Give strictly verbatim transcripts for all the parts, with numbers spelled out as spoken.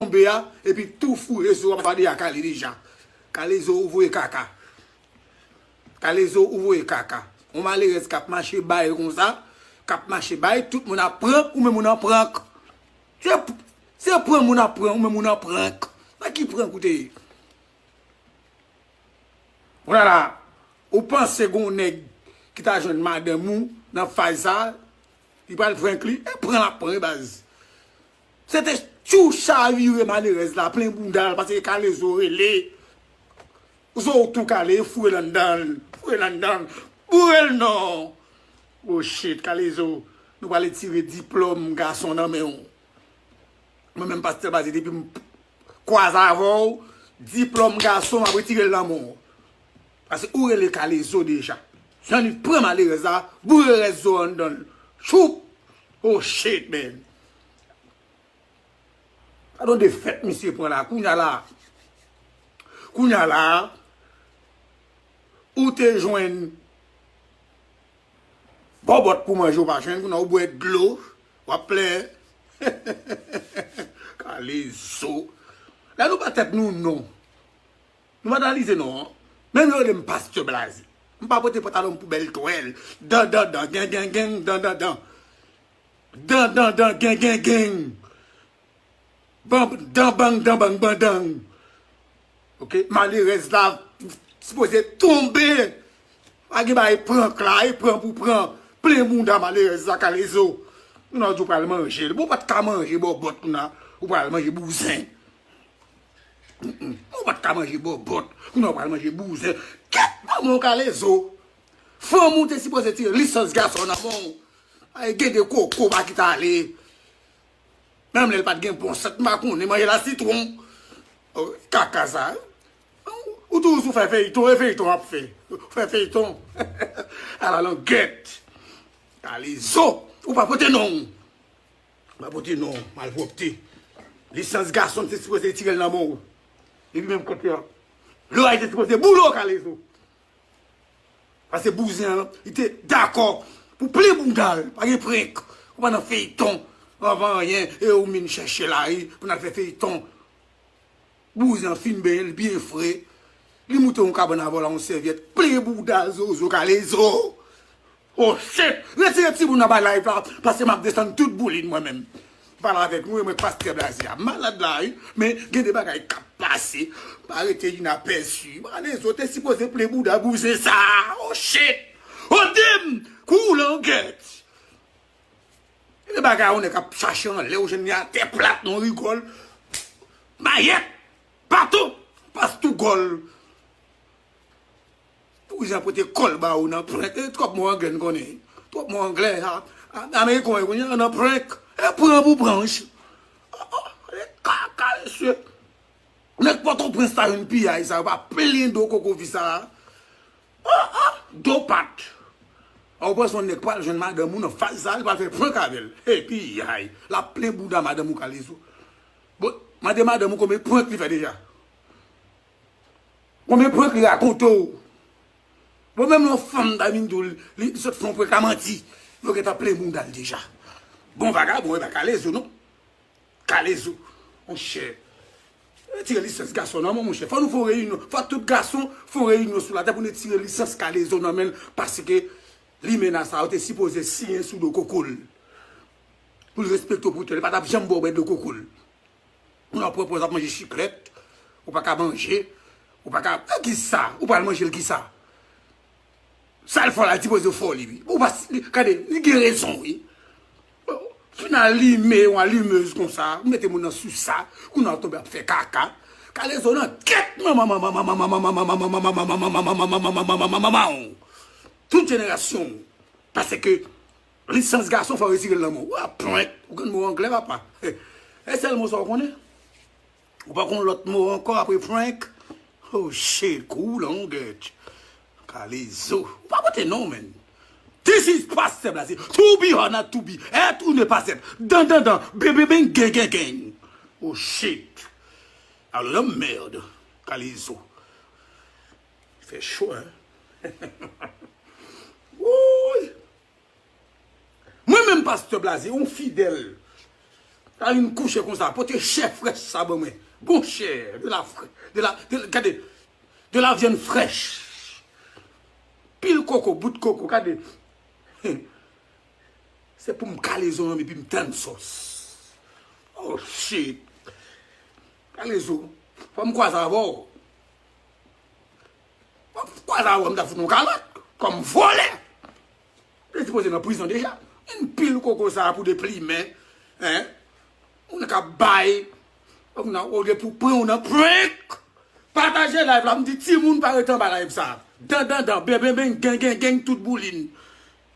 tonbe a, epi tou foure sou w ap pale a Kale deja. Kalezo ou voye kaka. Kalezo ou voye kaka. Yon malerèz k ap mache bay konsa, k ap mache bay, tout moun ap pran, ou menm ou nan prank. Se, se pran moun ap pran, ou menm ou nan prank. Nan ki prank ou te ye? Ou la la, ou panse gon nèg ki ta jwenn madanm ou nan faz sa, li pral prank li? E pran l ap pran wi baz. Se te tchou chavire malerèz la, plen bounda l, paske Kalezo rele. Zo w tou kale, foure l anndan l, foure l anndan l, boure l non. Oh shit, Kalezo, nou prale tire diplòm gason nan men w. Mwen menm pastè Blaze depi m kwaze avè w, diplòm gason m ap retire l nan men w. Paske ou rele Kalezo deja. Jan li pran malerèz la, boure rès zo anndan l. Choup! Oh shit, man. Gade yon defèt misye pran la. Kounya la, kounya la, ou te jwenn bòbòt pou manje, ou pa jwenn, kounya ou bwè dlo, w ap plenyen. Kalezo. Lè nou ba tèt nou non. Nou pa analize non. Menm yo rele m pastè Blaze. M pa pote pantalon m pou bèl twèl. Dan, dan, dan, gen, gen, gen, dan, dan, dan. Dan, dan, dan, gen, gen, gen. Ban, dan, bang, dan, bang, bandang. Ok, malerèz la sipoze tonbe. Pa gen bagay prank la, e pran pou pran. Plen bounda malerèz la, Kalezo. Kounya ou di w pral manje l. Bon, ou pa t ka manje bòbòt, kounya ou pral manje bouzen. Mm, mm. Ou pa t ka manje bòbòt, kounya ou pral manje bouzen. Kèt manman w, Kalezo. Fanm ou te sipoze tire lisans gason nan men w. Ay, gen de koko pa kite ale. Menm lè l pa t gen bon sant, m pa konnen, manje lasitwon. Oh, kaka sa. Ou toujou sou fè feyton, e feyton ap fè. Ou fè feyton. Ala langèt. Kalezo. Ou pa pote non. Ou pa pote non, malpwòpte. Lisans gason, m te sipoze tire l nan men w. Epi menm kote a. Lora te sipoze boule w, Kalezo. Paske bouzen an, li te dakò pou plen bounda l. Pa gen prank. Ou pa nan feyton. Anvan anyen, e ou vin chèche lari pou n al fè feyton. Bouzen an fin benyen, li byen fre. Li moute yon kabann avè w la, yon sèvyèt. Plen bounda zozo, Kalezo. Oh shit! Retire timoun anba live la, paske m ap desann tout boulin mwen menm. Pale avèk nou, e mwen pastè Blaze a. M malad la, wi, men gen de bagay k ap pase. Pa rete inapèsi. Kalezo te sipoze plen bounda bouzen sa. Oh shit! Oh damn! Kou langèt! E bagay yon nèg ap chache anlè, ou jwenn li atè plat, non rigòl. Mayèt! Baton! Pas tou gòl! Pou jan pote kòl ba ou nan prank. E twòp mo anglè n konnen. Twòp mo anglè, a, a, ameriken yo konnen nan prank. E pran pou pranch. Oh, oh, e kaka, mesye. Nèg Pòtoprens la jwenn piyay sa, yo pa plen do koko fi sa a. Oh, oh, do pat. A, ou panse yon nèg pral jwenn madanm ou nan faz sa, li pral fè prank avè l. Epi, ay, l ap plen bouda madanm ou, Kalezo. Bon, mande madanm ou konbyen prank li fè deja. Konbyen prank li rakonte w. Bon, menm yon fanm ta vin di w, li, li sot fè yon prank la manti. Yo gentan plen bouda l deja. Bon, vagabon, e pa Kalezo, non. Kalezo, monchè. Retire lisans gason nan men w, monchè. Fò nou fè yon reyinyon. Fò tout gason fè yon reyinyon sou latè pou n retire lisans Kalezo nan men l. Paske limena sa yo te sipoze siyen sou do koko l. Pou l respekte w pou tèl. Li pa t ap janm ba w bwè dlo koko l. Moun ap pran pòz ap manje chiklèt. Ou pa ka manje. Ou pa ka. E kisa? Ou pral manje l kisa? Sa l fè w la, li sipoze fè w li, wi. Ou pa, li, gade, li gen rezon, wi. Fin alime yon alimez konsa, ou mete moun nan sou sa, kounye a w tonbe ap fè kaka. Kalezo nan kèt manman, manman, manman, tout jenerasyon w. Paske lisans gason fò w retire l nan men w. Ou ap prank, ou konn mo anglè, papa. E sèl mo sa w konnen? Ou pa konn lòt mo ankò apre prank? Oh shit, kou langèt. Kalezo. Ou pa pote non, man. This is Pastor Blaze. To be or not to be. Être ou ne pas être. Dan, dan, dan. Ben, ben, ben, gen, gen, gen. Oh shit. Alo nan mèd. Kalezo. Fè cho, hein? Woy. Mwen menm Pastè Blaze, yon fidèl. Pa vin kouche konsa. Pote chè frèch sa ban mwen. Bon chè, de la frè, de la, de la, gade, de la viande fraîche. Pil koko, bout koko, gade. Se pou m kale zo an epi m tann sòs. Oh shit. Kale zo. Fò m kwaze avè w. Fò m kwaze avè w, m ta fout yon kalòt. Kòm vòlè. Te sipoze nan prizon deja. Yon pil koko sa pou deplimen. Hein? Moun k ap bay. Ou nan, olye pou pran ou nan prank. Pataje live la, m di timoun pa rete anba live sa. Dan, dan, dan, ben, ben, ben, gen, gen, gen, tout boulin.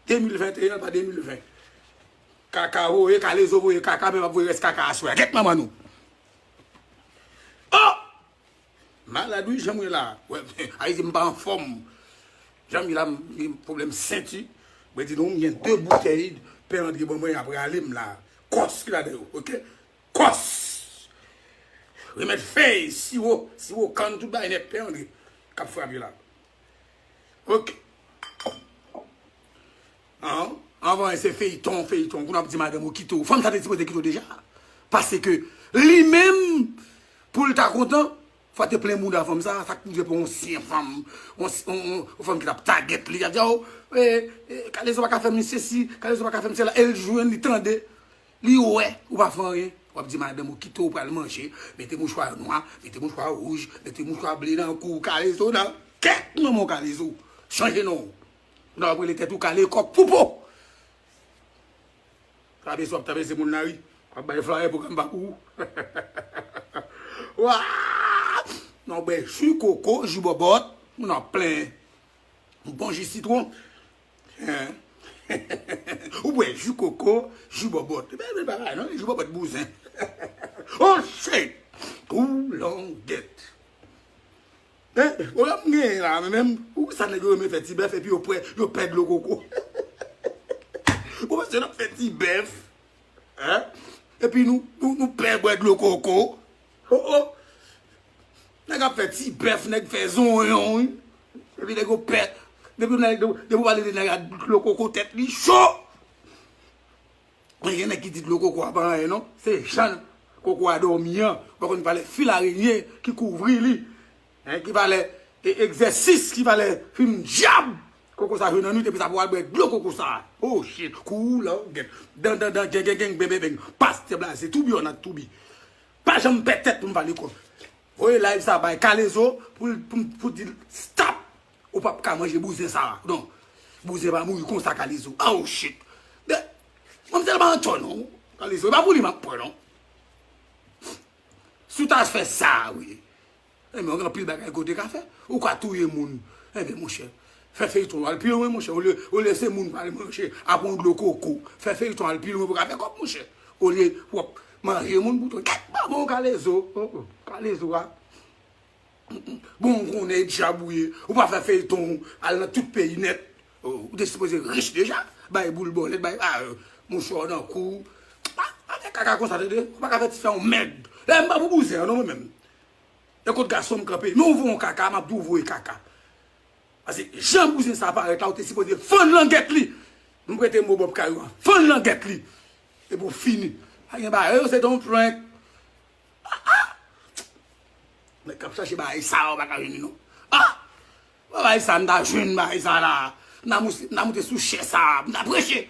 De mil venteyen pa de mil ven. Kaka voye, kalezo voye kaka, men m ap voye rès kaka aswè. Gèt manman nou. Oh! Malad wi, jan m ye la. Wè, Ayiti m pa anfòm. Jan m ye la, m gen pwoblèm senti. Mwen di nou, m gen de boutèy Pè Andre ban mwen, y ap rale m la. Kòs ki ladan yo, oke? Kòs! Remèd fèy, siwo, siwo kann, tout bagay nèt, Pè Andre k ap frape la. Oke. An, anvan se feyton, feyton. Kounye a w ap di madanm ou kite w. Fanm sa te sipoze kite w deja. Paske li menm, pou l ta kontan, fò te plen bouda fanm sa. Sa k pou jwe pou yon ansyen fanm, yon, yon, yon, yon fanm ki t ap tagèt li. Y ap di, oh, eh, eh, Kalezo pa ka fè m sesi, Kalezo pa ka fè m sela. E l jwenn, li tande, li wè, ou pa fè anyen. W ap di madanm ou kite w pral manje, mete mouchwa nwa, mete mouchwa wouj, mete mouchwa ble nan kou Kalezo nan kèk manman w Kalezo. Chanje non. Ou nan w ap rele tèt ou Kale kòk pou po. Trape sou ap trape se moun nan wi. W ap bay flayè pwogram pa pou ou. Wa! Non, bwè ji koko, ji bòbòt, moun ap plen. Yon bon ji sitwon. Hein? Ou bwè ji koko, ji bòbòt. Bèl, bèl bagay, non? Ji bòbòt bouzen. Oh shit! Koulangèt. Hein? Ou la m genyen la, men menm, ou sa nèg yo renmen fè ti bèf epi yo pwè, yo pè dlo koko. Ou panse n ap fè ti bèf? Hein? Epi nou, nou, nou pè bwè dlo koko. Oh, oh. Nèg ap fè ti bèf, nèg fè zonyon, wi. Epi nèg yo pè. Depi nèg, depi w pale de nèg ak dlo koko, tèt li cho. Men gen nèg ki di dlo koko a pa anyen non. Se jan koko a dòmi an. Ou pa konn valè fil arenye ki kouvri li. Hein, ki valè e, egzèsis, ki valè fim dyab. Koko sa jwe nan nwit, epi sa pou al bwè dlo koko sa. Oh shit, koulangèt. Dan, dan, dan, gen, gen, gen, ben, ben, ben. Pastè blaze, toubi, on a toubi. Pa janm pè tèt pou m pale kò. Voye live sa bay Kalezo pou, pou, pou di l stop. Ou p ap ka manje bouzen sa. Non. Bouzen pa mouri konsa, Kalezo. Oh shit. Men, manmzèl pa antò non. Kalezo, e pa pou li m ap pran non. Si w ta fè sa, wi. Enben, gen anpil bagay ke w te ka fè. Ou ka touye moun. Enben, monchè, fè feyton al pi lwen, monchè. Olye, olye se moun pral manje, ap yon dlo koko. Fè feyton al pi lwen pou w ka fè kòb, monchè. Olye w ap manje moun pou tou. Gèt manman w Kalezo. Oh, oh. Kalezo a. Bon, ou konnen e dyab ou ye. Ou pa fè feyton, al nan tout peyi nèt. Oh, ou te sipoze rich deja. Bay boul bòlèt, bay, ah, euh, mouchwa nan kou. Pa, pa fè kaka konsa, tande. Ou pa ka fè ti fè yon mèd. Lè m pa pou bouzen an, non, mwen menm. E kot gason m kanpe. Men ou voye yon kaka, m ap di w voye kaka. Paske jan bouzen sa parèt la, ou te sipoze fann langèt li. M prete mo Bòb Kayou an. Fann langèt li. Epi w fini. Pa gen bagay, yo, se te yon prank. Ah, ah. Nèg k ap chache bagay sa, ou pa ka jwenn li, non. Ah! Bagay sa, m ta jwenn bagay sa la. M ta moute, m ta moute sou chè sa, m ta preche.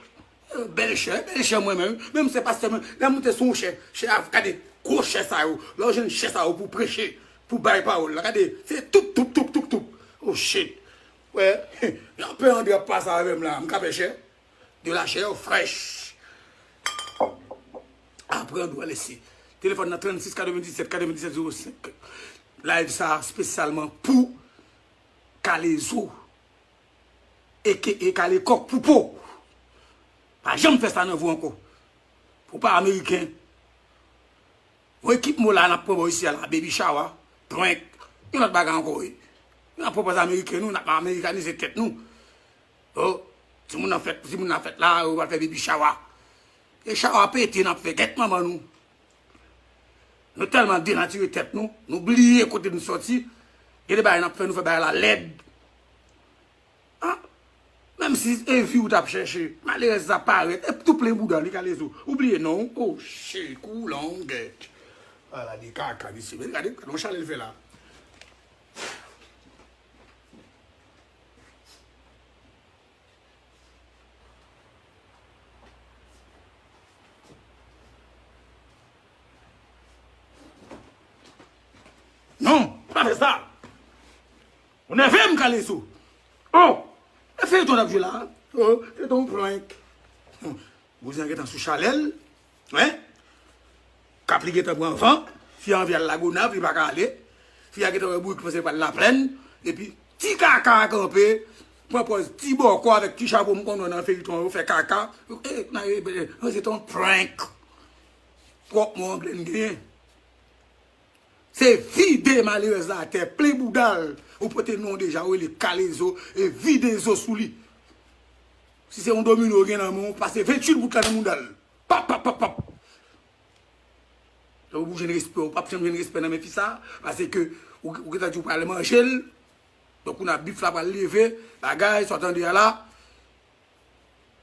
Eh, bèl chè, bèl chè mwen menm. Menm se pastè mwen, lè m moute sou yon chè, chè a, gade, gwo chè sa yo. Lè w jwenn chè sa yo pou preche, pou bay pawòl la, gade, se toup, toup, toup, toup, toup. Oh shit. Wè, jan Pè Andre ap pase avè m la, m ka pè chè. De la chair fraîche. Aprann ou alèse. Telefòn nan trannsis katrevendisèt katrevendisèt zewo senk. Live sa espesyalman pou Kalezo. Eke e Kale kòk pou po. Pa janm fè sa nan vi w ankò. Ou pa ameriken. Yon ekip mo la n ap pran bò isi a la, baby shower, prank, yon lòt bagay ankò wi. N ap pran pòz ameriken nou, n ap amerikanize tèt nou. Oh, timoun nan fèt, timoun nan fèt la, yo pral fè baby shower. E shower pete n ap fè, gèt manman nou. Nou tèlman denatire tèt nou, nou bliye kote nou sòti. Gen de bagay n ap fè, nou fè bagay la lèd. Ah, Menm si e vi w t ap chèche, malerèz sa parèt, e tou plen bouda li, Kalezo. Ou bliye non w? Oh shit, koulongèt. Ala de kaka, mesye. Men gade, gade yon chalè l fè la. Non, pa fè sa. Ou nève m, Kalezo. Oh, e feyton n ap jwe la. Oh, se t on prank. Bouzen an gentan sou chalè l. Wi. Kap li gentan pran van. Fi a anvi al Lagonav, li pa ka ale. Fi a gentan wè bourik panse pral Laplèn. Epi ti kaka a kanpe. Pran pòz ti bòkò avèk ti chapo m konn wè nan feyton yo fè kaka. E, nan, e, e, se t on prank. Twòp mo angle n genyen. Se vide malerèz la atè, plen bouda l. Ou pote non deja, ou rele Kalezo, e vide zo sou li. Si se yon domino ou gen nan men w, pase venntuit bout la nan mouda l. Pap, pap, pap, pap. Donk, ou jwenn respè, ou pap janm jwenn respè nan men fi sa, paske ou, ou gentan di w pral manje l. Donk, kounye a bif la pral leve, bagay, sa w tande a la.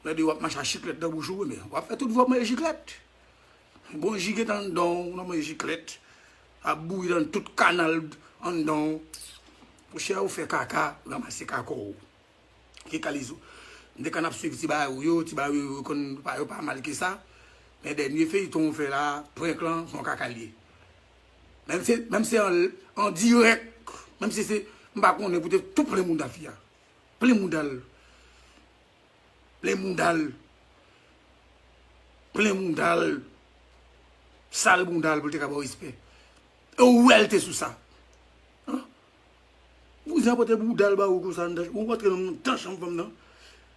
Tande w ap mache ak chiklèt nan bouch ou, men w ap fè tout vi w ap manje chiklèt. Bon ji gentan anndan w, w nan manje chiklèt. Ap bouyi nan tout kanal anndan w. Monchè, ou fè kaka, ranmase kaka w. Ki Kalezo. M te konn ap swiv ti bagay ou yo, ti bagay ou yo konn pa yo pa mal ke sa. Men dènye feyton ou fè la, prank lan, se yon kaka l ye. Menm se, menm se an, an dirèk, menm si se, m pa konnen pou te tou plen mouda fi a. Plen mouda l. Plen mouda l. Plen mouda l. Sal mouda l pou l te ka ba w respè. E ou wè l te sou sa. An? Bouzen an pote bouda l ba ou konsa anndan, ou rantre nan anndan chanm fanm nan.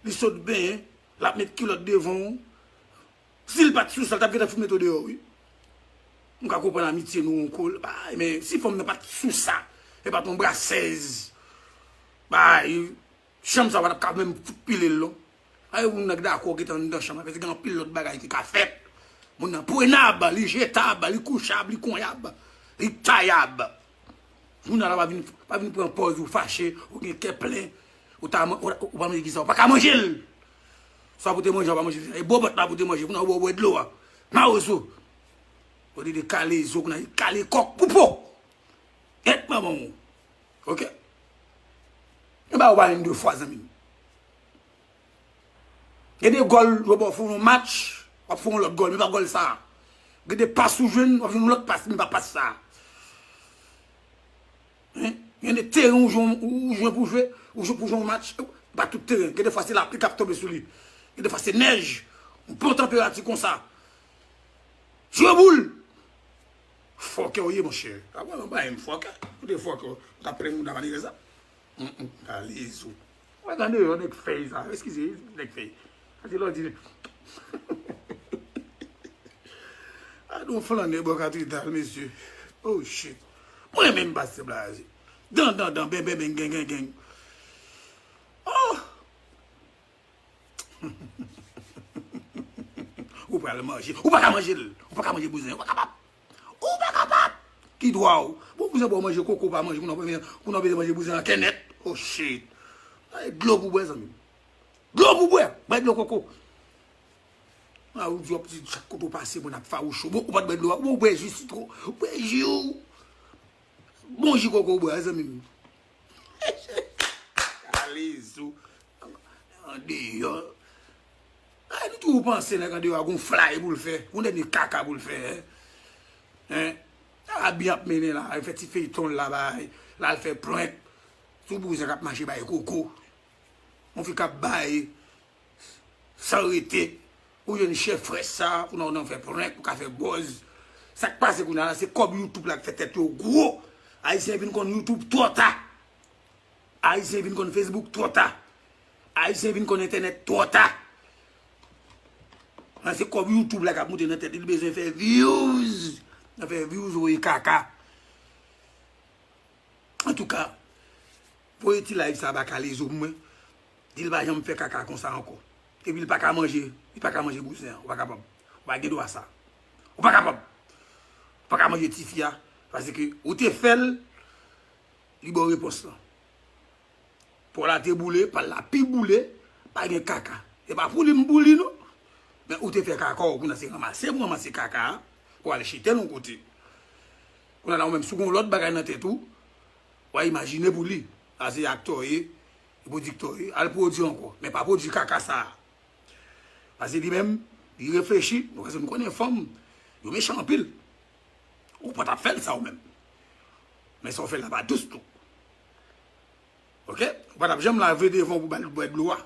Li sot benyen, l ap met kilòt devan w. Si l pa t sou sa, l t ap gentan fout mete w deyò, wi. M ka konprann amitye nou, yon kol, bay, men si fanm nan pa t sou sa, e pa t yon brasèz, bay, chanm sa pa t ap ka menm fout pile l, non. Ay, moun nan k dakò gentan anndan chanm nan, paske gen anpil lòt bagay ki ka fèt. Moun nan prenab, li jetab, li kouchab, li konyab, li tayab. Jounal la pa vin, pa vin pran pòz ou fache, ou gen kè plen, ou ta, ou, ou pa manje giza, ou pa ka manje l. Sa pou te manje, ou pa manje, e bobòt la pou te manje, pou nan ou bwè dlo a. Mawozo. Ou te de kale zo, pou nan kale kòk pou po. Et manman ou. Ok? E ba ou pa yon de fwa, zanmi m. Gen de gòl, yo ba w fè yon match, w ap fè yon lòt gòl, men pa gòl sa a. Gen de pas ou jwenn, w ap jwenn yon lòt pas, men pa pas sa a. Hein? Gen de teren ou jwenn, ou jwenn pou jwe, ou jwe pou jwe yon match, pa tout teren. Gen de fwa se lapli k ap tonbe sou li. Gen de fwa se nèj, yon bon tanperati konsa. Jwe boul! Fòkè ou ye, monchè. A, mwen, mwen pa renmen fòkè. Kote fòkè ou? Ou t ap plen moun nan malerèz la. Kalezo. Mwen tande yo, nèg fèy sa. Eskize, nèg fèy. Sa se lòdi. A, nou flannè bò katedral, mesye. Oh, shit. Mwen menm pase blaze. Dan, dan, dan, ben, ben, ben, gen, gen, gen. Oh! Ou pral manje. Ou pa ka manje l. Ou pa ka manje bouzen. Ou pa kapab. Ou pa kapab. Ki dwa w? Bon, bouzen ba w manje koko, pa manje. Pou nan premye, pou nan premye manje bouzen an kènèt. Oh, shit. Ay, dlo pou bwè, zanmi m. Dlo pou bwè. Bay dlo koko. A, ou di w ap di chak kote w pase, moun ap fawouch ou. Bon, ou pa t bwè dlo a. Ou bwè ji sitwon. Ou bwè ji w. Bon ji koko w bwè, zanmi m. Kalezo. Andeyò. Ay, nou toujou panse nèg andeyò a gon flay pou l fè. Gon dènye kaka pou l fè, hein? Hein? Sa va byen ap mennen la. Li fè ti feyton l la, bay. La l fè prank. Sou bouzen k ap mache bay koko. Yon fi k ap bay. San rete. Ou jwenn chèf frè sa, pou nan, nan fè prank, pou ka fè buzz. Sa k pase kounye a la, se kòb YouTube la k fè tèt yo gwo. Ayisyen vin konn YouTube twò ta. Ayisyen vin konn Facebook twò ta. Ayisyen vin konn entènèt twò ta. Nan se kòb YouTube la k ap moute nan tèt li, li bezwen fè views. Nan fè views, voye kaka. Antouka, voye ti live sa ba Kalezo pou mwen. Di l pa janm fè kaka konsa ankò. Epi l pa ka manje, li pa ka manje bouzen an. Ou pa kapab. Ou pa gen dwa sa. Ou pa kapab. Ou pa ka manje tifi a. Paske ou te fè l, li ba w repons lan. Po l la te boule, pa l la pi boule, Pa gen kaka. E pa pou li m pou li non. Men ou te fè kaka w, kounye a se ranmase m ranmase kaka a, pou al chita l yon kote. Kounye a la ou menm si w gen yon lòt bagay nan tèt ou, w a imajine pou li. A se aktè w ye, e pwodiktè w ye, al pwodui ankò. Men pa pwodui kaka sa a. Paske li menm, li reflechi, nou paske nou konnen fanm, yo mechan anpil. Ou pa t ap fè l sa ou menm. Men sa w fè l la pa dous tou. Oke? Ou pa t ap janm lave devan w pou ba l bwè dlo a.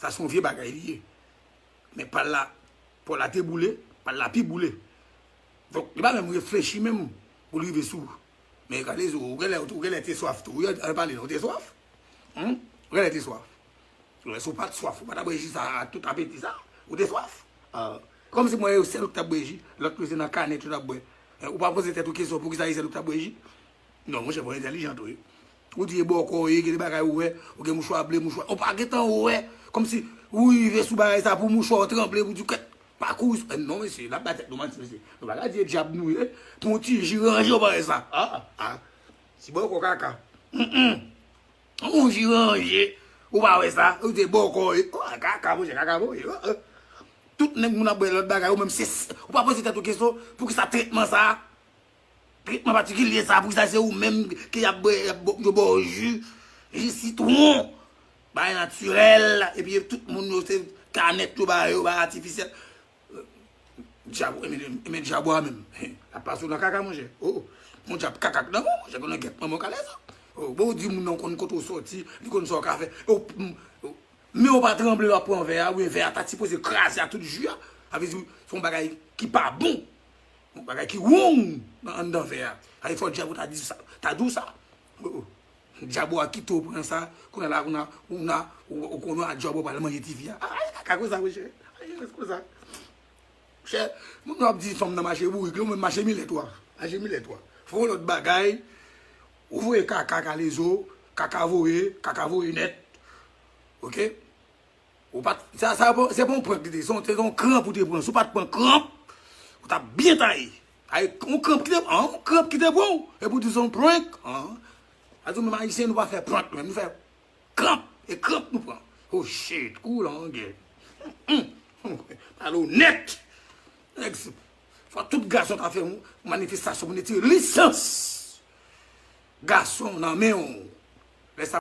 Sa se yon vye bagay li ye. Men pa l la, pa l la te boule, pa l la pi boule. Donk, li pa menm reflechi menm pou l rive sou ou. Men gade zo, ou genlè, ou genlè te swaf tou. Wi, ann pale non, ou te swaf? Humm? Ou genlè te swaf. Lè si w pa t swaf, ou pa t ap bwè ji sa a tout apeti sa. Ou te swaf? Ah. Kòmsi mwen e sèl ou ki t ap bwè ji, lòt yo se nan kanèt yo t ap bwè. Eh, ou pa poze tèt ou kesyon poukisa e sèl ou ki t ap bwè ji? Non, monchè, fò entèlijan tou wi. Ou di e bòkò w ye, gen de bagay ou wè, ou gen mouchwa ble, mouchwa. Ou pa gentan wè, kòmsi ou rive sou bagay sa pou mouchwa w tranble, pou di kèt, pa kouri sou, eh, non, mesye, n ap bay tèt nou manti, mesye. Nou pa ka di e dyab nou ye, pou yon ti ji ranje w pa wè sa. Ah, ah. Ti bòkò kaka. Mm, mm. Yon ji ranje, ou pa wè sa, ou te bòkò, e, oh, kaka, monchè, kaka, monchè, oh, oh. Tout nèg moun ap bwè lòt bagay, ou menm se, ou pa poze tèt ou kesyon, poukisa tretman sa, tretman patikilye sa, poukisa se ou menm ke y ap bwè, y ap bò, yo ba w ji, ji sitwon, bagay natirèl, epi tout moun yo se kanèt yo ba yo, bagay atifisyèl. Dyab, enben, enben dyab ou a menm. L ap pase w nan kaka, monchè. Oh, oh. Yon dyab kaka k nan men w, monchè, konnen gèt manman w kale sa. Oh, bon, ou di moun nan konn kote w sòti, li konn sa w ka fè. Oh, m, oh. Men w pa tranble, w ap pran vè a, wi, vè a ta sipoze kraze a tout ji a. Sa vle di, se yon bagay ki pa bon. Yon bagay ki wrong nan anndan vè a. Sa vle fò dyab ou ta di sa, ta di w sa. Oh, oh. Dyab ou a kite w pran sa, kounye a la, kounye a, ou na, ou, ou konnen a dyab ou pral manje tifi a. Ay, kaka konsa, monchè. Ay, konsa. Chè, moun yo ap di fanm nan mache bourik, li menm mache milèt ou a. Mache milèt ou a. Fè yon lòt bagay, ou voye kaka kale zo, kaka voye, kaka voye nèt. Oke? Ou pa t, sa, sa, se pa yon prank li te, se yon, se yon kranp ou te pran. Si w pa t pran kranp, ou t ap byen taye. Ay, yon kranp ki te, an, yon kranp ki te pran w. Epi w di se yon prank, an. A di w menm ayisyen, nou pa fè prank, nou menm, nou fè kranp. E kranp nou pran. Oh shit, kou langè. Pale onèt. Nèg, fò tout gason ta fè yon manifestasyon pou n retire lisans gason nan men w. Lè sa